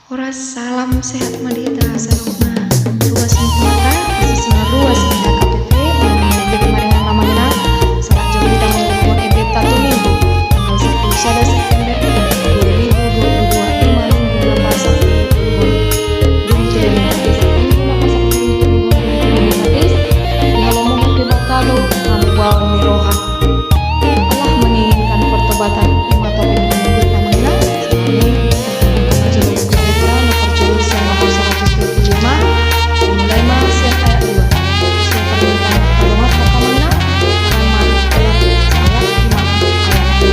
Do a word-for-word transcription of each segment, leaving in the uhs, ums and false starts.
Horas, salam sehat ma di hita saluhutna. Ruas ni Tuhan, khususna ruas ni H K P P, yang menjadi maringan nama kita, saat jadi kita membuat edit satu minggu, tanggal sepuluh sada September dua ribu dua puluh dua, di malam bulan puasa. Di halomohon Debata do hamubaon ni roha. Allah menginginkan pertobatan. Ima topik minggu pertama na. Ini coba kita buka, nomor seratus dua puluh lima. Mulai ma sian ayat dua. Sian permintaan pertama na. Sama ayat lima, ayat dua.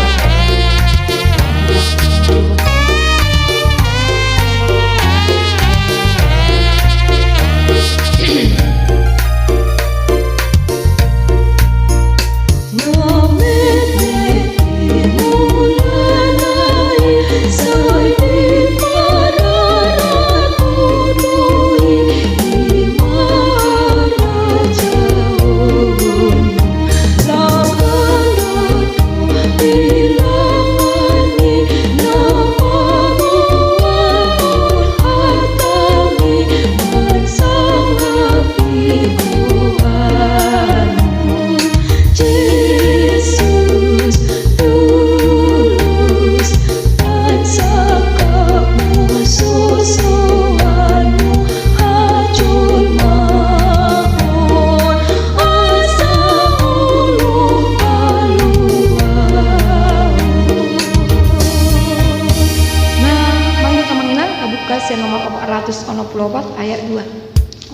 Nah, mari kita mengenang, kita buka sian nomor opat ratus onom puluh opat ayat dua.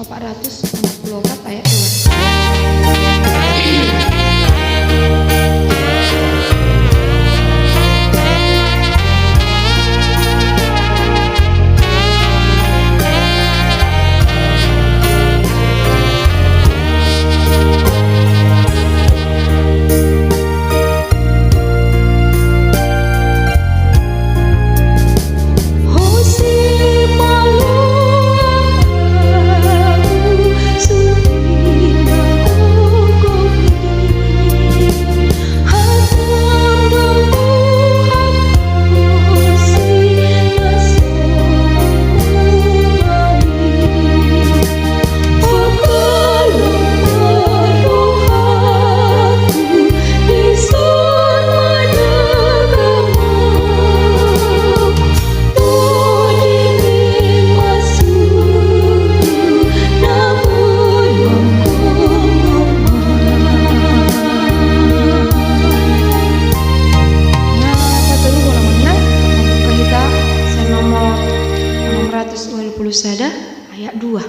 Opat ratus onom puluh opat ayat dua. Nah, sataluhon ma na, mambuka hita sian nomor onom ratus ualu pulu sada ayat dua.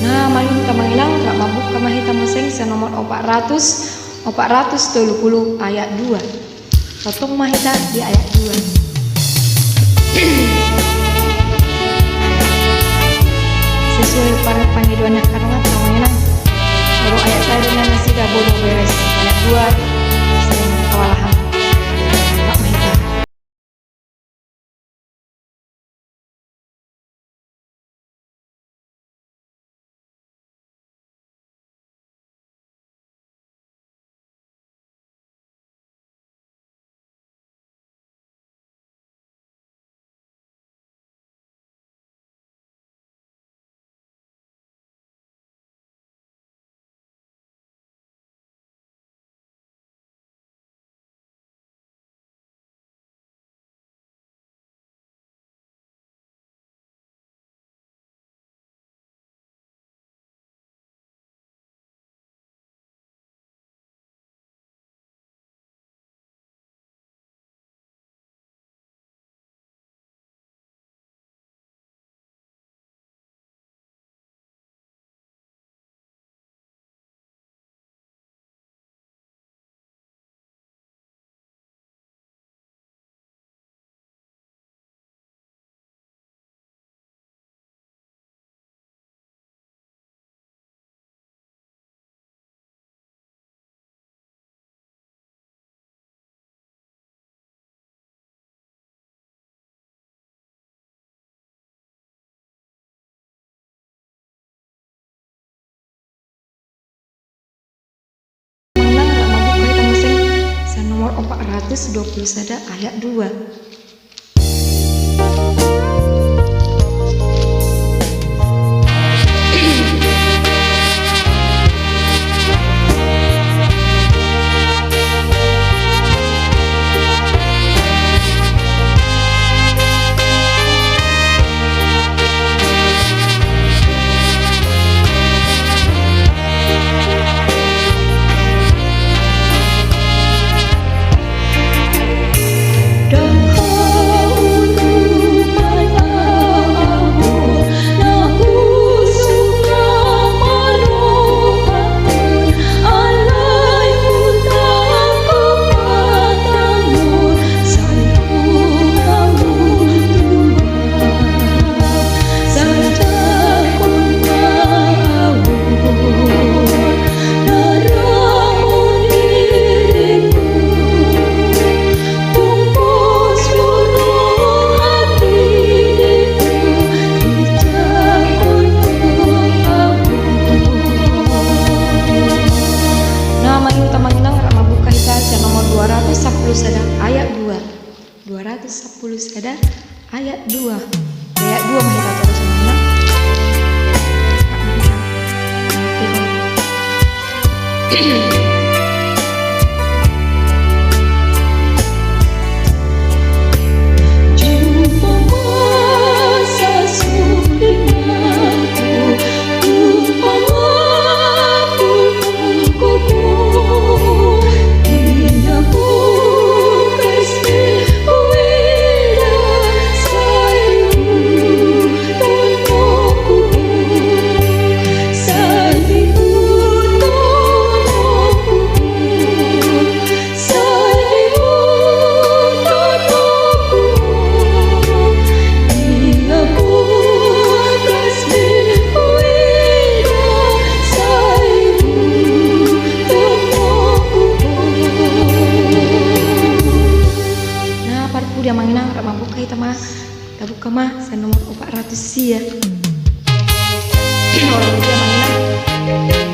Nah, mari hita mengenang, rap mambuka ma hita muse sian nomor opat ratus, opat ratus tolu pulu ayat dua. Tongtong ma hita di ayat dua. Sesuai pangidoan ni angka dongan, na mengenang. Baru ayat sada do na nasida bodo beres. Ayat dua, sering kewalahan. Rap ma hita. ratus dua puluh sada ayat dua. Nah, mari hita amang inang rap mambuka hita sian nomor dua ratus sampulu sada ayat dua. Dua ratus sampulu sada ayat dua. Ayat dua ma hita torus amang inang. Nah, parpudi amang inang rap mambuka hita ma. Tabuka ma sian nomor opat ratus sia. Nomor dia amang inang.